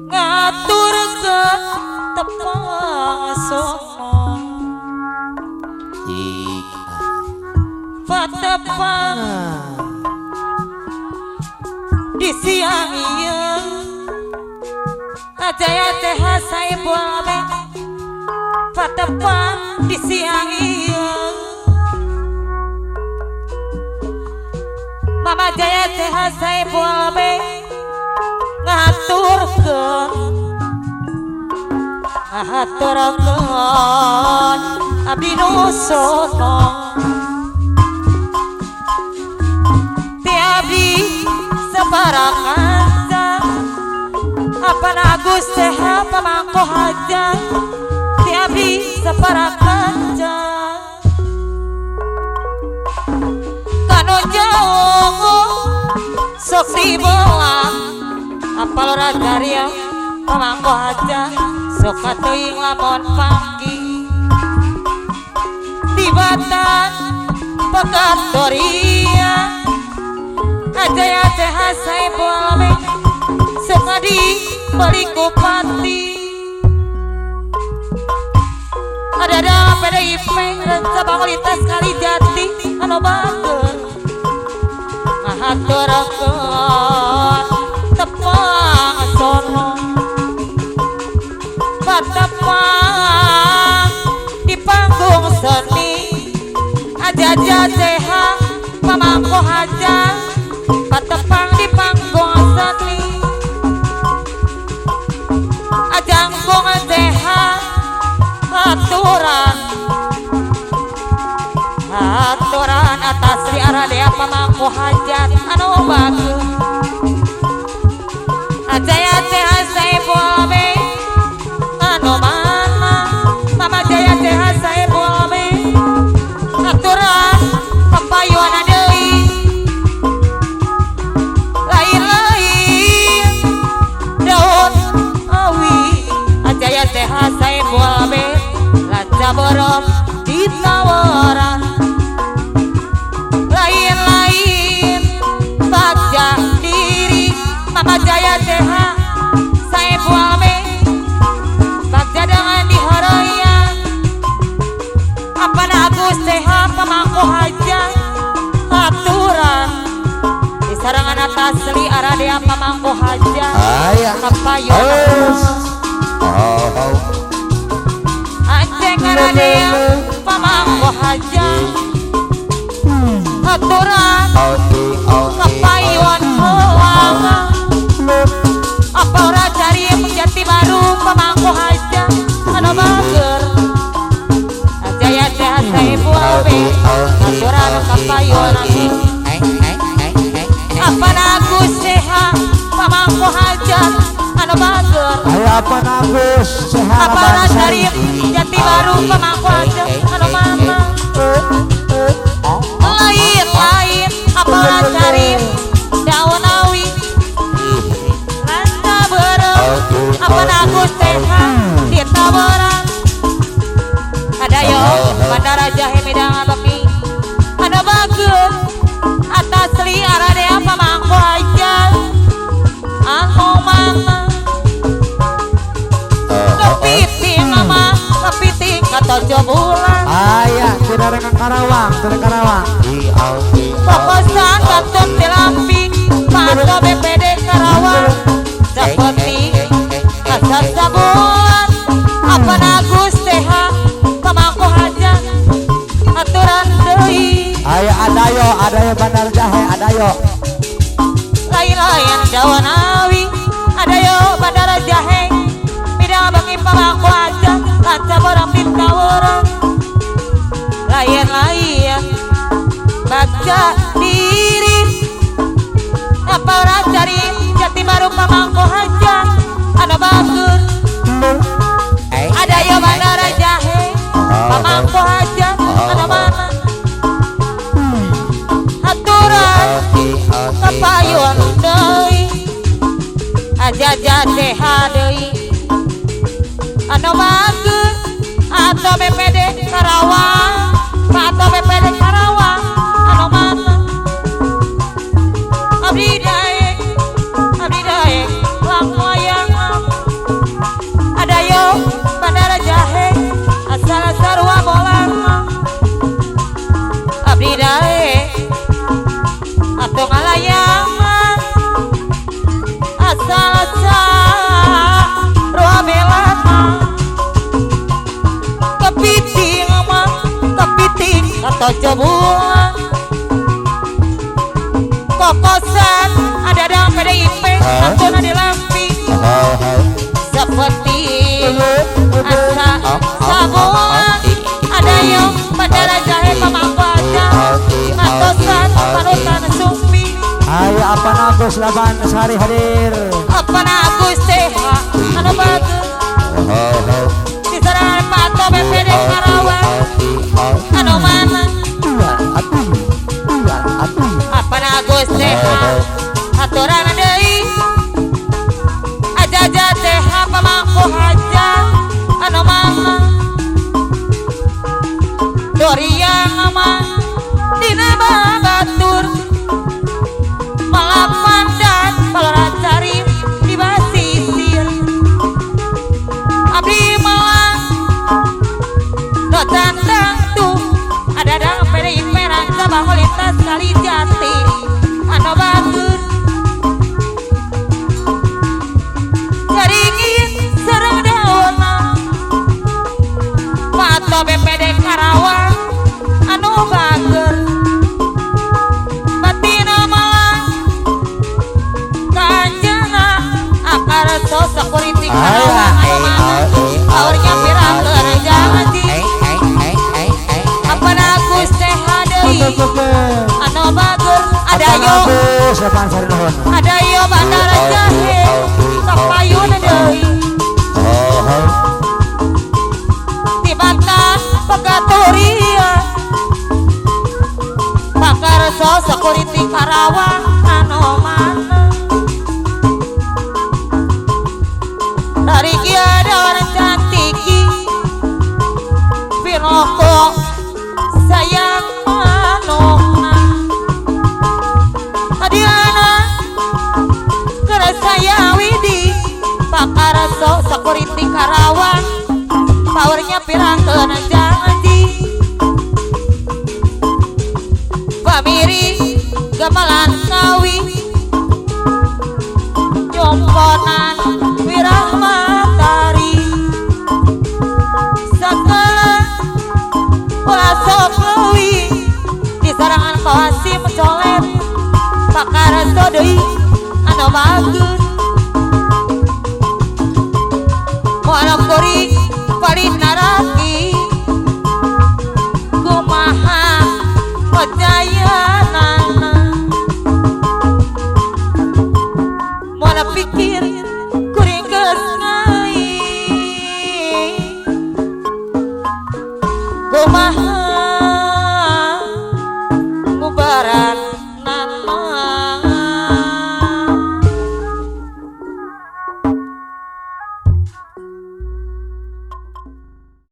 Ngaturkeun tepang sono patepang di siang ieu ajaya teh saebo abe patepang di siang ieu Mama Jaya teh saebo abe ngaturkeun ngaturkeun abdi nu sono ti abdi separakanca apan Agus teh pamangko hajat ti abdi separakanca kanu jauh sok dibelah apal ora daria pamangko hajat sok katuing lamun panggi di batang pekatoria ajaya teh saebo abe sok ngadi beli kupati ada PDIP renca bangulitas kali jati anu bager ngahaturkeun tepang sono patepang di panggung seni aja-aja teh pamangko hajat patepang di panggung seni ajangkung teh aturan aturan atas di aradea pamangko hajat anu bagus ajaya teh saebo abe anu mana Mama Jaya teh saebo abe aturan papayuan deui lain-lain daun awi ajaya teh saebo abe lanca borong ditawaran lain-lain baca diri Mama Jaya teh saebo abe bagja dengan dihoroyan apan Agus teh pamangko hajat aturan di sarangan atas li aradea pamangko hajat kapayun anjeng aradea pamangko hajat aturan kapayun heula apa ora cari jati baru pamangko hajat anu bager ajaya teh saebo abe aturan kapayun apan Agus teh pamangko hajat anu bager apan Agus seha apa ora cari jati baru pamangko hajat anu mana lain-lain apa ora cari daun awi lanca berem apan Agus teh ditawaran ada yo bandara jahe midang beki anu bagus atas li aradea pamangko hajat anu mana kepiting mama kepiting katojo bulan Aya tidak Karawang, tidak Karawang. Kokosan katut dilamping Pato BPD Karawang seperti asal sabuan apa Agus TH pemangku hajat aturan deui. Ayo adayo, adayo Bandar Jahe, adayo. Lain-lain Jawanawi, adayo Bandar Jahe. Bidang bangi pemangku hajat lanca borang pitawaran. Lain-lain baca diri apa orang cari jati baru pemangku hajat anu bagus. Adayo Bandar Jahe pemangku hajat anu mana aturan kepayun deui ajaja TH deui anu bagus atau BPD Karawang atau BPD Karawang anu mana abdi daek langlayang adayo Bandar Jahe asal sarua bolang abdi daek atau ngalayangan asal sarua belana kepiting mah kepiting atau cobuan kokosan ada dalam PDIP atau di lamping seperti asa sabuan ada yang Bandar Jahe pemangku aja ngatosan panutan sumpi. Ayo apa Agus laban sehari hadir apa Agus TH anu bagus di sarangan Pato BPD Karawang anu mana apa Agus TH aturan deui ajaja TH pemangku hajat anu mana doriang mah dina babatur malapandan palora cari di basisir abdi malang do cantang tuh ada dang PDIP rangka bangun lintas kali jati anu bagus jaringin serang daunna Pato BPD Karawang anu bager batina malang kanjana akar sosok politik Karawang anu mana powernya pirang janji apa Agus TH deui anu bager adayo adayo Bandar Jahe kapayun deui di Banten Pegaturia pakar sosok politik Karawang anu mana dari kia ada orang cantiki Piroko sayang manona Adiana kerasa Widi pakar sosok politik Karawang powernya pirang kena janji pamiri gamelan kawi nyomponan wirahmatari sakala ulah sok leuwih di sarangan pawasi mencolet pakar deui anu bagus moal kuring paling naraki kumaha percaya.